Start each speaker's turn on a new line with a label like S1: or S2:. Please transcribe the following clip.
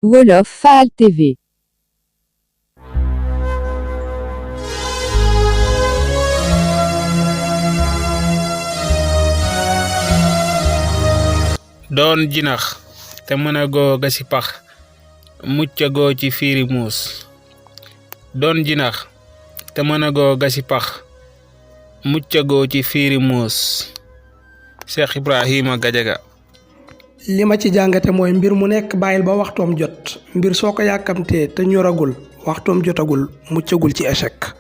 S1: Wolof Fall TV.
S2: doon jinax te mën a goo gasi pax mucc goo ci fiiri muus doon jinax te mën a goo gasi pax mucc goo ci fiiri muus Cheikh Ibrahima Gadiaga.
S3: li ma ci jàngate mooy mbir mu nekk bàyyil ba waxtoom jot mbir soo ko yàkkamtee te ñoragul waxtoom jotagul muccagul ci échec.